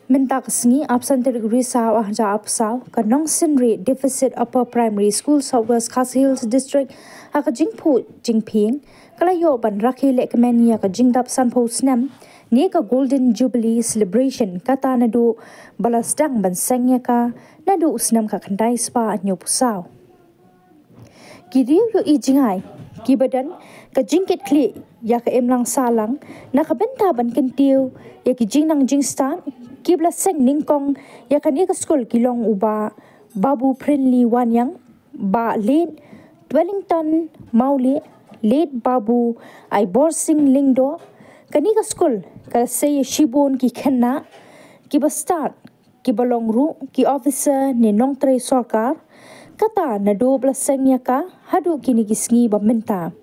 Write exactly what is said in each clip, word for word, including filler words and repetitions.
Mynta ka sngi, arphew san tarik u Risaw arhajar arphew saw, ka Nongsynrieh Deficit Upper Primary School, South West Khasi Hills District, ha ka jingphuh jingphieng, ka la ïoh ban rakhe lehkmen ïa ka jingdap sanphew snem ne ka Golden Jubilee Celebration, kata naduh ba la sdang ban seng ïa ka naduh u snem khatkhyndai spah hynñiewphew saw. Ki riew ïohi jngai kiba don ka jingkitkhlieh ïa ka imlang sahlang na ka bynta ban kyntiew ïa ki jingnang jingstad kiba la seng nyngkong ïa kane ka skul ki long u Bah Babu Prinly Wanniang, Bah Late Dwellington Mawlieh, Late Babu Aiborsing Lyngdoh. Kane ka skul ka la sei ïa shibun ki khynnah kiba stad, kiba long ruh ki officer ne nongtrei sorkar, kata naduh ba la seng ïa ka haduh kine ki sngi ba mynta.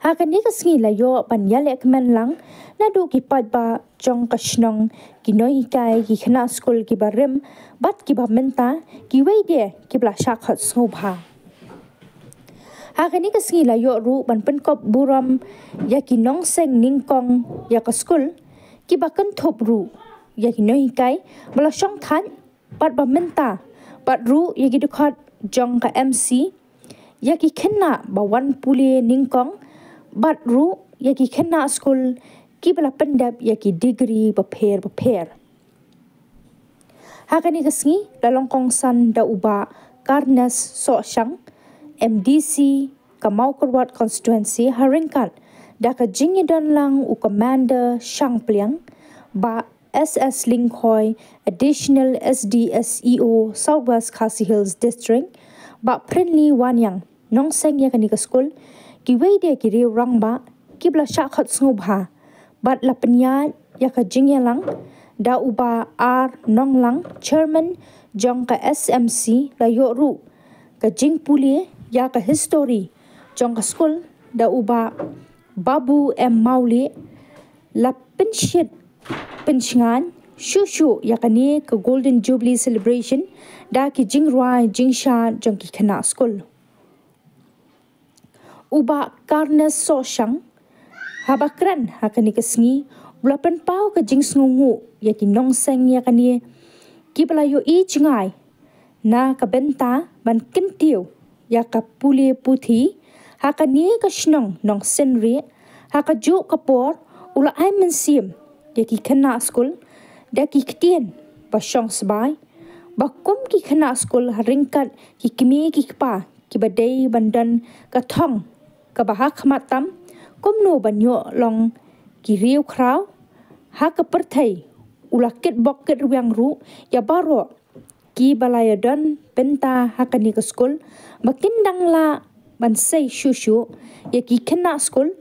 Ha kane ka sngi la ïoh ban ïalehkmen lang naduh ki paidbah jong ka shnong, ki nonghikai, ki khynnah skul kiba rim bad kiba mynta, kiwei de kiba la shah khot sngewbha. Ha kane ka sngi la ïoh ruh ban pynkop burom ïa ki nongseng nyngkong ïa ka skul, kiba kynthup ruh ïa ki nonghikai ba la shongthait bad ba mynta, bad ruh ïa ki dkhot jong ka M C, ïa ki khynnah ba wan pule nyngkong, bad ruh ïa ki khynnah skul kiba la pyndep ïa ki degree bapher bapher. Ha kane ka sngi la long kongsan da u Bah Carnes Sohshang, M D C ka Mawkyrwat Constituency, ha ryngkat da ka jingïadon lang u Commander Shangpliang, Bah S S Lyngkhoi, Additional S D S E O South West Khasi Hills District, Bah Prinly Wanniang, nongseng ïa kane ka skul, kiwei de ki riew rangbah kiba la shah khot sngewbha, bad la pynïaid ïa ka jingïalang da u Bah R Nonglang, Chairman jong ka S M C, la ïoh ruh ka jingpule ïa ka history jong ka skul da u Bah Babu M Mawlieh. La pynshit pynshngaiñ shuh shuh ïa kane ka Golden Jubilee Celebration da ki jingrwai jingshad jong ki khynnah skul. U Bah Carnes Sohshang, haba kren ha kane ka sngi, u la pynpaw ka jingsngewnguh ïa ki nongseng ïa kane kiba la ïohi jngai na ka bynta ban kyntiew ïa ka pule puthi ha kane ka shnong Nongsynrieh. Ha kajuh ka por u la ai mynsiem ïa ki khynnah skul da ki ktien ba shong sbai, ba kum ki khynnah skul ha ryngkat ki kmie ki kpa kiba dei ban don ka thong kaba ha khmat tam, kumno ban ïoh long ki riew khraw ha ka pyrthei. U la kitbok kitrwiang ruh ïa baroh kiba la ïadon bynta ha kane ka skul, ba kin dang lah ban sei shuh shuh ïa ki khynnah skul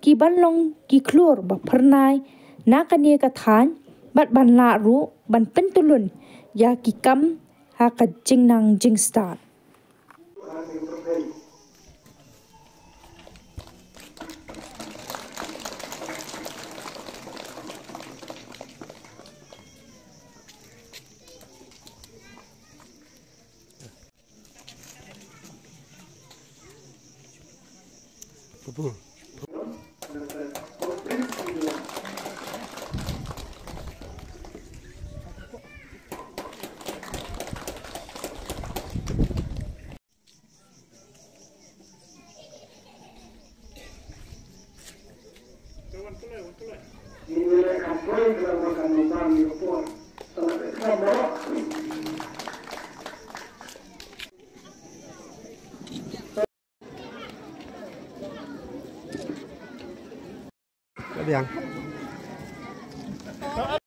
kiban long ki khlur ba phyrnai na kane ka thaiñ, bad ban lah ruh ban pyntylun ïa ki kam ha ka jingnang jingstad.